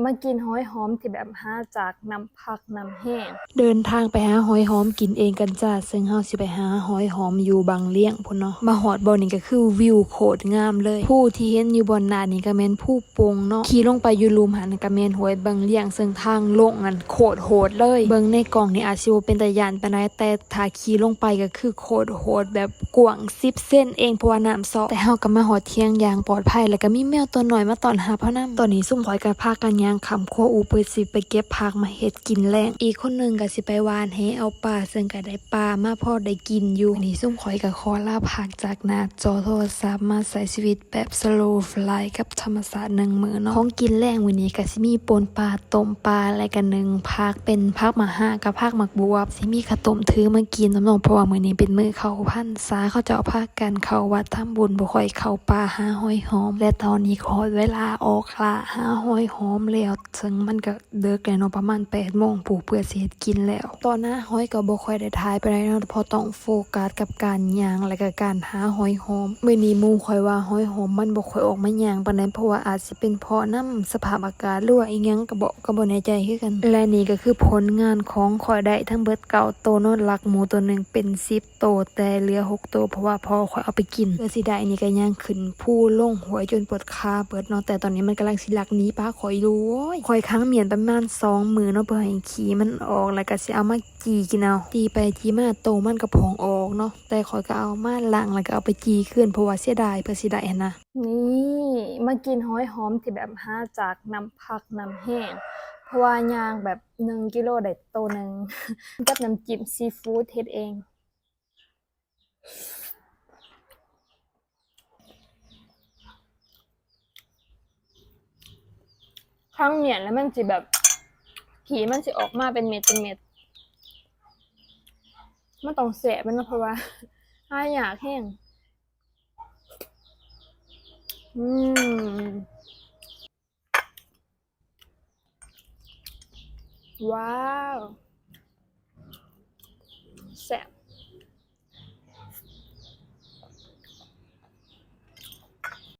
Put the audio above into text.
ມາກິນຫອຍຫອມທີ່ແບບຫາຈາກນ້ຳພັກນ້ຳແຫ້ງ. ເດີນທາງໄປຫາຫອຍຫອມກິນເອງກັນຈ້າ, ເຊິ່ງເຮົາຊິໄປຫາຫອຍຫອມຢູ່ບັງລ້ຽງພຸ້ນເນາະ. ມາຮອດບ່ອນນີ້ກໍຄືວິວໂຄດງາມເລີຍ. ພູທີ່ເຫັນຢູ່ບ່ອນໜ້ານີ້ກໍແມ່ນພູ ໂປ່ງເນາະ. ຂີ່ລົງໄປຢູ່ລຸ່ມຫັ້ນກໍແມ່ນຫ້ວຍບັງລ້ຽງ, ເຊິ່ງທາງລົງນັ້ນໂຄດໂຫດເລີຍ. ເບິ່ງໃນກ້ອງນີ້ອາດຊິບໍ່ເປັນຕາຢ້ານປານໃດ, ແຕ່ຖ້າຂີ່ລົງໄປກໍຄືໂຄດໂຫດ ແບບກວ້າງສິບເຊັນເອງ ເພາະວ່ານ້ຳຊອກ. ແຕ່ເຮົາກໍມາຮອດຖຽງຢ່າງປອດໄພ ແລ້ວກໍມີແມວຕົວນ້ອຍມາຕ້ອນຮັບເຮົານຳ. ຕອນນີ້ຊຸມຂ້ອຍກໍພາກັນຍ່າງຂ້າມຂົວອູ່ ເພື່ອຊິໄປເກັບຜັກມາເຮັດກິນແລງ. ອີກຄົນໜຶ່ງກໍຊິໄປຫວ່ານແຫເອົາປາ, ເຊິ່ງກໍໄດ້ ປາມາພໍໄດ້ກິນຢູ່. ນີ້ຊຸມຂ້ອຍກໍຂໍລາພັກຈາກໜ້າຈໍໂທລະສັບ ມາໃຊ້ຊີວິດແບບ slow life ກັບທຳມະຊາດໜຶ່ງມື້ເນາະ. ຂອງກິນແລງມື້ນີ້ກໍຊິມີປົ່ນປາ, ຕົ້ມປາ ແລະກໍໜຶ້ງຜັກ ເປັນຜັກໝາກຮາກກັບຜັກໝາກບວບ. ຊິມີເຂົ້າຕົ້ມຖືມາກິນນຳເນາະ, ເພາະວ່າມື້ນີ້ເປັນມື້ເຂົ້າພັນສາ, ເຂົາເຈົ້າພາກັນເຂົ້າວັດທຳບຸນ, ບໍ່ຄ່ອຍເຂົ້າປ່າຫາຫອຍຫອມ. ແລະຕອນນີ້ກໍຮອດເວລາອອກລ່າຫາຫອຍຫອມແລ້ວ, ເຊິ່ງມັນກໍ ເດິກແລ້ວເນາະ, ປະມານແປດໂມງພຸ້ນ ເພື່ອຊິເຮັດກິນແລ້ວ. ຕອນຫາຫອຍກໍບໍ່ຄ່ອຍໄດ້ຖ່າຍປານໃດເນາະ, ເພາະຕ້ອງໂຟກັສກັບການຍ່າງ ແລະກະການຫາຫອຍຫອມ. ມື້ນີ້ໝູ່ຂ້ອຍວ່າຫອຍຫອມມັນບໍ່ຄ່ອຍອອກມາຍ່າງປານໃດ, ເພາະວ່າອາດຊິເປັນເພາະນຳສະພາບອາກາດ ຫຼືວ່າອີ່ຫຍັງກໍບໍ່ ກໍບໍ່ແນ່ໃຈຄືກັນ. ແລະນີ້ກໍຄືຜົນງານຂອງຂ້ອຍ, ໄດ້ທັງເບິດເກົ້າໂຕເນາະ, ລັກໝູຕົວໜຶ່ງເປັນສິບ ໂຕ, ແຕ່ເຫຼືອຫົກໂຕ ເພາະວ່າພໍ່ຂ້ອຍເອົາໄປກິນ. ເພື່ອຊິໄດ້ນີ້ກໍຍ່າງຂຶ້ນພູລົງຫ້ວຍຈົນປວດຂາເບິດເນາະ, ແຕ່ຕອນນີ້ມັນກຳລັງຊິລັກໜີປາຂ້ອຍຢູ່. ໂອ້ຍ ຂ້ອຍຂັງມ້ຽນປະມານສອງມື້ເນາະ ເພື່ອໃຫ້ຂີ້ມັນອອກ, ແລ້ວກໍຊິເອົາມາຈີ່ກິນເອົາ. ຈີ່ໄປຈີ່ມາໂຕມັນກໍພອງອອກເນາະ, ແຕ່ຂ້ອຍກໍເອົາມາລ້າງ ແລ້ວກໍເອົາໄປຈີ່ຄືນ ເພາະວ່າເສຍດາຍ ເພື່ອຊິໄດ້ຫັ້ນນະ. ນີ້ ມາກິນຫອຍຫອມທີ່ແບບຫາຈາກນ້ຳພັກນ້ຳແຫ້ງ, ເພາະວ່າຍ່າງແບບໜຶ່ງກິໂລໄດ້ໂຕໜຶ່ງ ກັບນ້ຳຈິ້ມຊີຟູດເຮັດເອງ. ຂັງມ້ຽນແລ້ວມັນຊິແບບ ຂີ້ມັນຊິອອກມາເປັນເມັດເປັນເມັດ. ມັນຕ້ອງແຊບແມ່ນບໍ່ ເພາະວ່າຫາຍາກແຮງ. ອືມ ວ້າວ ແຊບ.